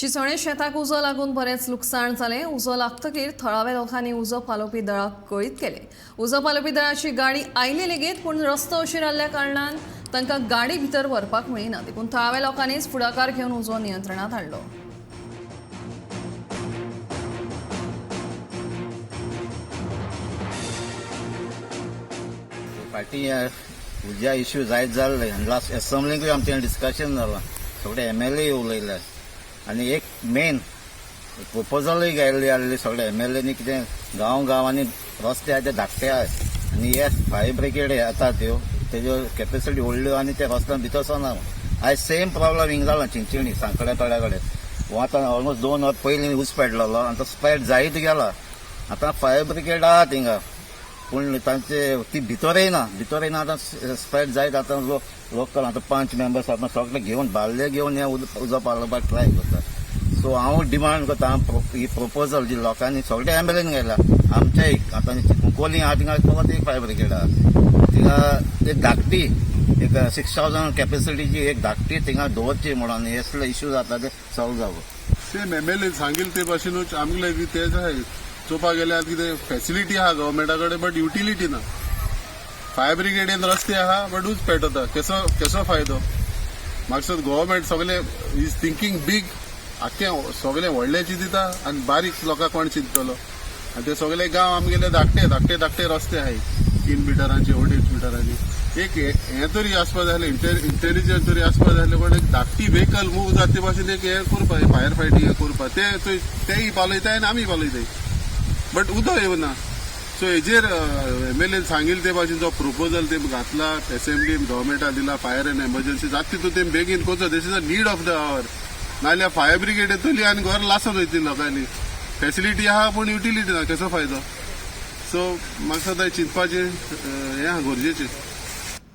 चिचोणे शेताक उजो लागून बरेंच लुकसाण जालें. उजो लागतकीर थळाव्या लोकांनी उजो पालोवपी दळाक कळीत केलें. उजो पालोवपी दळाची गाडी आयली लेगीत, पूण रस्तो अशीर आसल्या कारणान तांकां गाडी भितर व्हरपाक मेळना. देखून थळाव्या लोकांनीच फुडाकार घेवन उजो नियंत्रणात हाडलो. फाटीं उज्या इश्यू जायत जाल्ले आनी लास्ट एसेंब्लीकूय आमचें डिस्कशन जालां. सगळे एमएलए उलयले आनी एक मेन प्रपोजलूय गेल्ली आहली. सगळे एमएलएनी कितें गांव गांवांनी रस्ते आहा ते धाकटे आहात आनी हे फायर ब्रिगेड येता त्यो तेज्यो कॅपेसिटी व्हडल्यो आनी ते रस्त्यान भितर सरना. आयज सेम प्रॉब्लम हिंग जाला चिंचिणी सांकड्या तळ्या कडेन. आतां ऑलमोस्ट 2 वर पयलीं ऊस पेटलेलो आनी तो स्प्रेड जायत गेला. आतां फायर ब्रिगेड आहा थिंगा, पूण तांचे ती भितर येयना, भितर येयना. आतां स्प्रेड जायत. आतां लोक लोकल आतां 5 मेंबर्स आतां सगळे घेवन बाल्ले घेवन हे उजो पालोवपाक ट्राय करता. सो हांव डिमांड करता ही प्रपोजल जी लोकांनी सगळे एमएलएन गेल्या आमच्या एक आतां कुंकोली आहा थिंगा परत एक फायर ब्रिगेड आहा थिंगा एक धाकटी एक 6000 कॅपेसिटीची एक धाकटी थिंगा दवरची म्हणून हे असले इश्यू जाता ते सॉल्व जावं. सेम एमएलए सांगील ते भाशेनूच आमगेले बी तेच आहाय. चोवपाक गेल्यार कितें फेसिलिटी आहा गव्हर्मेंटा कडेन, बट युटिलिटी ना. फायर ब्रिगेडीन रस्ते आहा, बट उज पेटवता. केसो केसो फायदो? म्हाका गव्हर्मेंट सगळे is thinking big. आख्खे सगळे व्हडले चिंतता आनी बारीक लोकांक कोण चिंततलो? आनी ते सगळे गांव आमगेले धाकटे धाकटे धाकटे रस्ते आहाय, 3 मिटरांचे, 2.5 मिटरांनी. एक हें तरी आसपा जाय आसलें, इंटेलिजंट तरी आसपा जाय आसलें. पण एक धाकटी व्हेकल मूव जाता ते भाशेन एक हें करपा, फायर फायटींग हें करपा. ते तेय पालयताय आनी आमी पालयताय, बट उदक येवना. सो हेजेर एमएलए सांगील ते भाशेन जो प्रपोजल ते घातला एसेंब्लीन, गव्हर्मेंटा दिला, फायर एंड एमर्जन्सी जाता तितून ते बेगीन करचो. This is a need of the hour. नाजाल्यार फायर ब्रिगेड येतली आनी घर लासत वयतली लोकांनी. फेसिलिटी आहा पूण युटिलिटी ना, कसो फायदो? सो म्हाका सदां चिंतपाचें हें आहा, गरजेचें.